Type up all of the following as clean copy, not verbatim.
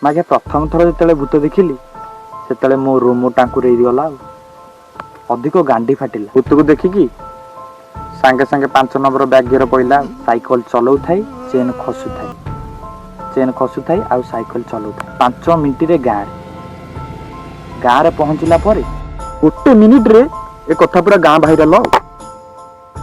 ମାଗେ, ପ୍ରଥମ ଥର ଯେତେବେଳେ ଭୂତ ଦେଖିଲି, ସେତେବେଳେ ମୋ ରୋମ ଟାଙ୍କୁରେଇ ଗଲା ଆଉ ଅଧିକ ଗାଣ୍ଡି ଫାଟିଲା। ଭୂତକୁ ଦେଖିକି ସାଙ୍ଗେ ସାଙ୍ଗେ 5 ନମ୍ବର ବ୍ୟାକ୍ ଗିୟର ପଇଲା। ସାଇକେଲ ଚଲଉଥାଏ, ଚେନ୍ ଖସୁଥାଏ, ଚେନ୍ ଖସୁଥାଏ ଆଉ ସାଇକେଲ ଚଲଉଥାଏ। 5 ମିନିଟରେ ଗାଁରେ ଗାଁରେ ପହଞ୍ଚିଲା ପରେ ଗୋଟେ ମିନିଟରେ ଏ କଥା ପୁରା ଗାଁ ଭାଇରାଲ ଆଉ।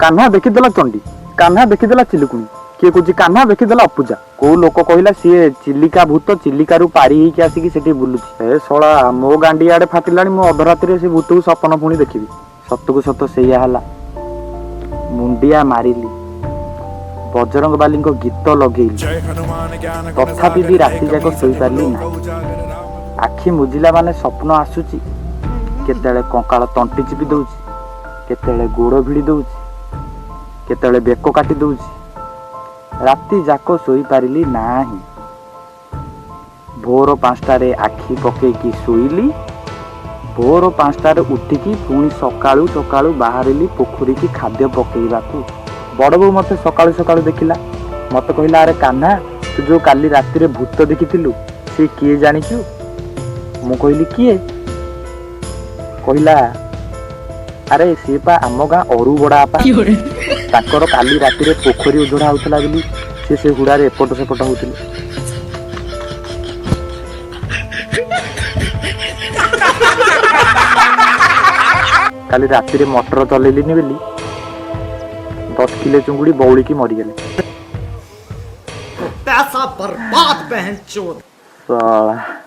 କାହ୍ନା ଦେଖିଦେଲା ଚଣ୍ଡୀ, କାହ୍ନା ଦେଖିଦେଲା ଚିଲୁକୁଣି, କିଏ କହୁଛି କାହ୍ନା ଦେଖିଦେଲା ଅପୁଜା। କୋଉ ଲୋକ କହିଲା ସିଏ ଚିଲିକା ଭୂତ, ଚିଲିକାରୁ ପାରି ହେଇକି ଆସିକି ସେଠି ବୁଲୁଛି। ଏ ଶଳା, ମୋ ଗାଣ୍ଡି ଆଡେ ଫାଟିଲାଣି। ମୁଁ ଅଧରାତିରେ ସେ ଭୂତକୁ ସପନ ପୁଣି ଦେଖିବି? ସତକୁ ସତ ସେଇଆ ହେଲା। ମୁଣ୍ଡିଆ ମାରିଲି, ବଜରଙ୍ଗ ବାଲିଙ୍କ ଗୀତ ଲଗେଇଲି, ତଥାପି ବି ରାତି ଯାକ ଶୋଇପାରିଲି ନାହିଁ। ଆଖି ମୁଜିଲା ମାନେ ସ୍ୱପ୍ନ ଆସୁଛି। କେତେବେଳେ କଙ୍କାଳ ତଣ୍ଟି ଚିପି ଦଉଛି, କେତେବେଳେ ଗୋଡ଼ ଭିଡ଼ି ଦଉଛି, କେତେବେଳେ ବେକ କାଟି ଦଉଛି। ରାତି ଯାକ ଶୋଇପାରିଲି ନାହିଁ। ଭୋର 5ଟାରେ ଆଖି ପକେଇକି ଶୋଇଲି। ଭୋର 5ଟାରେ ଉଠିକି ପୁଣି ସକାଳୁ ସକାଳୁ ବାହାରିଲି ପୋଖରୀକି ଖାଦ୍ୟ ପକେଇବାକୁ। ବଡ଼ ବୋଉ ମୋତେ ସକାଳୁ ସକାଳୁ ଦେଖିଲା। ମୋତେ କହିଲା, "ଆରେ କାହ୍ନା, ତୁ ଯୋଉ କାଲି ରାତିରେ ଭୂତ ଦେଖିଥିଲୁ, ସେ କିଏ ଜାଣିଛୁ?" ମୁଁ କହିଲି, "କିଏ?" କହିଲା, "ଆରେ ସିଏ ପା ଆମ ଗାଁ ଅରୁ ବଡ଼ ବାପା। ତାଙ୍କର କାଲି ରାତିରେ ପୋଖରୀ ଉଜୁଡ଼ା ହଉଥିଲା ବୋଲି ସେ ସେ ହୁଡ଼ାରେ ଏପଟ ସେପଟ ହଉଥିଲେ।" କାଲି ରାତିରେ ମଟର ଚଲେଇଲିନି ବୋଲି 10 କିଲୋ ଚୁଙ୍ଗୁଡ଼ି ବଉଳିକି ମରିଗଲେ। पैसा बर्बाद, बहन चोद। ଶଳା।